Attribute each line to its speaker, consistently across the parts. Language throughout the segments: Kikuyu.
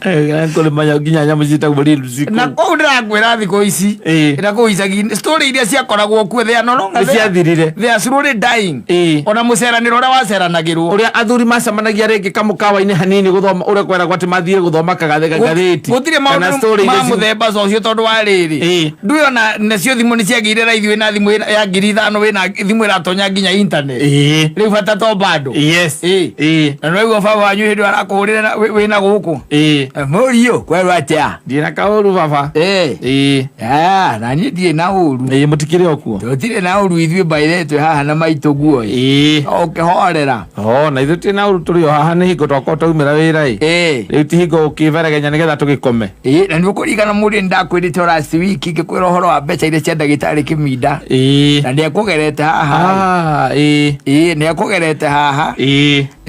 Speaker 1: Kũrĩ nginya nyamũ ciĩtagwo reels
Speaker 2: na
Speaker 1: kũu.
Speaker 2: kũu ndĩrakwĩra thikũ ici na kũu icagi story iria ciakoragwo kuo, they are no longer
Speaker 1: Nĩ
Speaker 2: there.
Speaker 1: ciathirire.
Speaker 2: They are slowly dying. Ona mũceranĩro ũrĩa waceranagĩrwo.
Speaker 1: Ũrĩa athuri macemanagia rĩngĩ kamũkawa-inĩ hanini gũthoma, ũrĩa kweragwo atĩ mathiire gũthoma kagathĩ gathĩti
Speaker 2: Gũtirĩ
Speaker 1: kana
Speaker 2: maũndũ
Speaker 1: story
Speaker 2: ma
Speaker 1: iria
Speaker 2: mũthemba ũcio, tondũ wa rĩrĩ, ndũĩ ona nacio thimũ nĩ ciagĩire raithi. Wĩna thimũ ya 5,000, wĩna thimũ ĩratonya nginya internet. Rĩu bata to bando. Na nĩwaigua baba wanyu hĩndĩ ĩyo arakũhũrĩra wĩna gũkũ. Mũriũ, kwerwo atĩa?
Speaker 1: Ndirĩ na kaũru, baba.
Speaker 2: Ah, na niĩ ndirĩ na ũru.
Speaker 1: Ĩĩ, mũtikĩrĩ o kuo?
Speaker 2: Tũtirĩ na ũru ithuĩ, mbaire twĩ haha na maitũ guo ĩ. Ũkĩhorera.
Speaker 1: O na ithuĩ tĩ na ũru, tũrĩ o haha, nĩ hingo twakorwo twaumĩra wĩra ĩ. Rĩu ti hingo gũkĩberegenya nĩgetha tũgĩkome.
Speaker 2: Ĩĩ, na nĩ ũkũririkana mũriũ nĩ ndakwĩrĩte o last week ngĩkwĩra ũhoro wa mbeca iria cia ndagĩtarĩ Kĩminda. Na nĩ ekũgerete haha.
Speaker 1: Ah, ĩĩ.
Speaker 2: Ĩĩ, nĩ ekũgerete haha.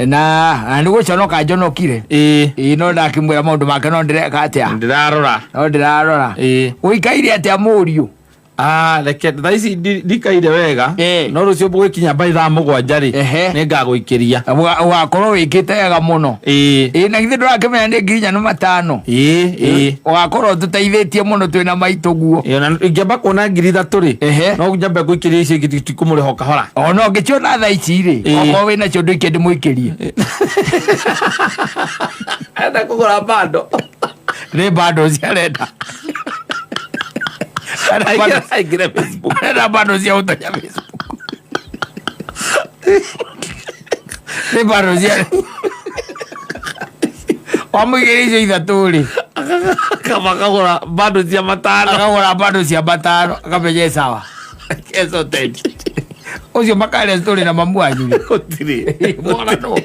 Speaker 2: Na nĩ gũconoka njonokire. Ĩĩ, no ndakĩmwĩra maũndũ make no ndĩreka atĩa?
Speaker 1: Ndĩrarora.
Speaker 2: No ndĩrarora. Ũikaire atĩa, mũriũ?
Speaker 1: Ah, reke thaa ici ndikaire wega. No rũciũ gũgĩkinya mbaĩ thaa 7 rĩ, nĩ ngagũikĩria.
Speaker 2: Ũgakorwo wĩkĩte wega mũno. Ĩĩ, na githĩ ndũrakĩmenya nĩ 4500?
Speaker 1: Ĩĩ.
Speaker 2: Ũgakorwo tũteithĩtie mũno twĩna maitũ guo.
Speaker 1: Ĩĩ, ona ingĩamba kuona 3000 rĩ, no njambe ngũikĩrie icio ingĩ tikũmũrĩha o kahora.
Speaker 2: Ona ũngĩciona thaa ici rĩ, okorwo wĩnacio ndũikie ndĩmũikĩrie.
Speaker 1: Enda kũgũra bando.
Speaker 2: Nĩ bando ciarenda.
Speaker 1: Aingĩre Facebook.
Speaker 2: Arenda bando cia gũtonya Facebook. Nĩ bando cia wamũigĩrĩ icio ithatũ rĩ.
Speaker 1: Kaba kagũra bando cia 500.
Speaker 2: Akagũra bando cia 500, akamenya ĩ sawa. Esoted. Ũcio makarĩa story na mamu wanyu rĩ.
Speaker 1: Gũtirĩ.
Speaker 2: Mwana no.